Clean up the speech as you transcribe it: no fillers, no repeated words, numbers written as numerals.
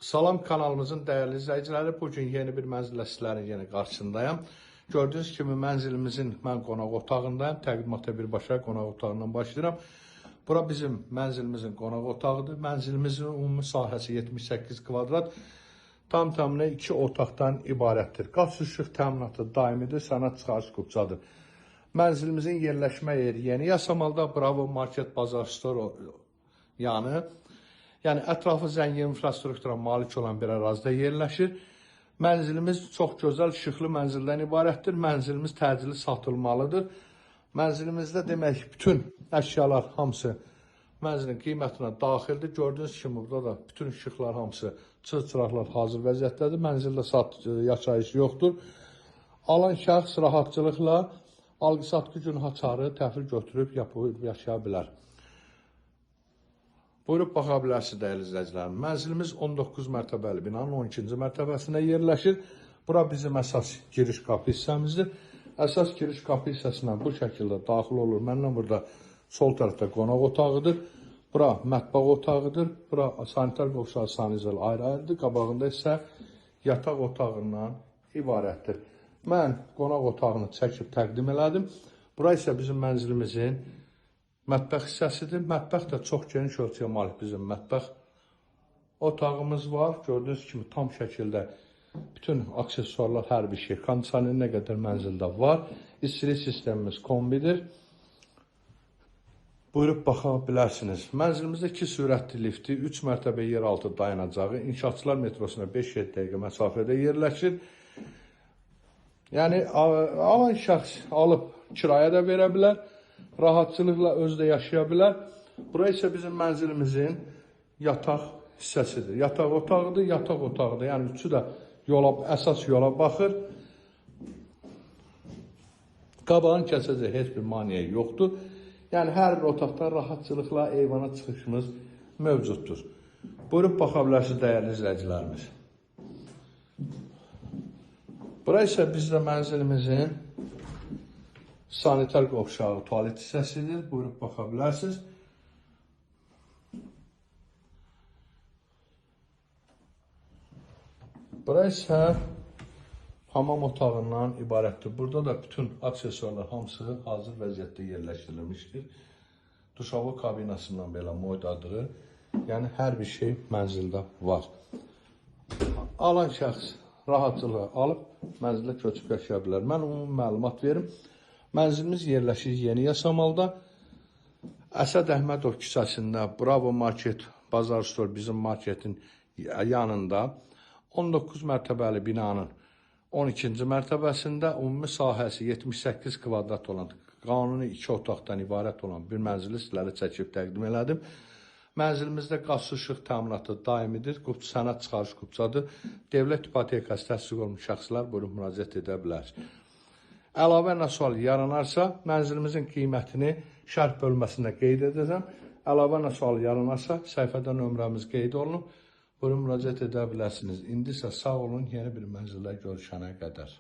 Salam kanalımızın dəyərli izləyiciləri, bu gün yeni bir mənzillə sizlərin yenə qarşısındayam. Gördüyünüz kimi mənzilimizin mən qonaq otağındayım. Təqdimata birbaşa qonaq otağından başlayıram. Bura bizim mənzilimizin qonaq otağıdır. Mənzilimizin ümumi sahəsi 78 kvadrat. Tam tamına 2 otaqdan ibarətdir. Qaz işıq təminatı daimidir, sənəd çıxarış qupçadır. Mənzilimizin yerləşmə yeri Yeni Yasamalda Bravo Market Bazar Store yanı. Yəni ətrafı zəngin infrastruktura malik olan bir ərazidə yerləşir. Mənzilimiz çox gözəl, işıqlı mənzildən ibarətdir. Mənzilimiz təcili satılmalıdır. Mənzilimizdə demək bütün əşyalar hamısı mənzilin qiymətinə daxildir. Gördüyünüz kimi burada da bütün işıqlar hamısı, çır-çıraqlar hazır vəziyyətdədir. Mənzildə yaşayış yoxdur. Alan şəxs rahatçılıqla alqı-satqı günü haçarı təhvil götürüb yapıb yaşaya bilər. Buyurub baxa bilərsiniz dəyərli izləyicilərim. Mənzilimiz 19 mərtəbəli binanın 12-ci mərtəbəsində yerləşir. Bura bizim əsas giriş qapı hissəmizdir. Əsas giriş qapı hissəsindən bu şəkildə daxil olur. Məndən burada sol tərəfdə qonaq otağıdır. Bura mətbəx otağıdır. Bura sanitar qovşağı, sanizel ayrı-ayrıdır. Qabağında isə yataq otağından ibarətdir. Mən qonaq otağını çəkib təqdim elədim. Bura isə bizim mənzilimizin mətbəx hissəsidir. Mətbəx də çox geniş ölçüyə malik bizim mətbəx otağımız var. Gördüyünüz kimi tam şəkildə bütün aksesuarlar, hər bir şey, kondisioner nə qədər mənzildə var. İstilik sistemimiz kombidir. Buyurub baxa bilərsiniz. Mənzilimizdə 2 sürətli lifti, 3 mərtəbə yeraltı dayanacağı, İnşaatçılar metrosuna 5-7 dəqiqə məsafədə yerləşir. Yəni alan şəxs alıb kirayə də verə bilər, rahatçılıqla özü də yaşaya bilər. Bura isə bizim mənzilimizin yataq hissəsidir. Yataq otağıdır, yataq otağıdır. Yəni üçü də yola, əsas yola baxır. Qabağını kəsəcək heç bir maneə yoxdur. Yəni hər bir otaqda rahatçılıqla eyvana çıxışımız mövcuddur. Buyurub baxa bilərsiniz dəyərli izləyicilərimiz. Bura isə bizdə mənzilimizin sanitar qovşağı, tualet hissəsidir. Buyurub baxa bilərsiniz. Bura isə hamam otağından ibarətdir. Burada da bütün aksesuarlar hamısı hazır vəziyyətdə yerləşdirilmişdir. Duşavo kabinasından belə moydadır. Yəni hər bir şey mənzildə var. Alan şəxs rahatçılığı alıb mənzilə köçüb yaşaya bilər. Mən ümumi məlumat verim. Mənzilimiz yerləşir Yeni Yasamalda. Əsəd Əhmədov küçəsində Bravo Market Bazar Store bizim marketin yanında 19 mərtəbəli binanın 12-ci mərtəbəsində ümumi sahəsi 78 kvadrat olan, qanuni 2 otaqdan ibarət olan bir mənzili sizlərə çəkib təqdim elədim. Mənzilimizdə qaz, su, işıq təminatı daimidir. Sənəd çıxarış qupçadır. Dövlət ipotekası təsdiq olunmuş şəxslər buyurub müraciət edə bilər. Əlavə nə sual yaranarsa, mənzilimizin qiymətini şərh bölməsində qeyd edəcəm. Əlavə nə sual yaranarsa, səhifədə nömrəmiz qeyd olunub. Buyurun müraciət edə bilərsiniz. İndi isə sağ olun, yeni bir mənzildə görüşənə qədər.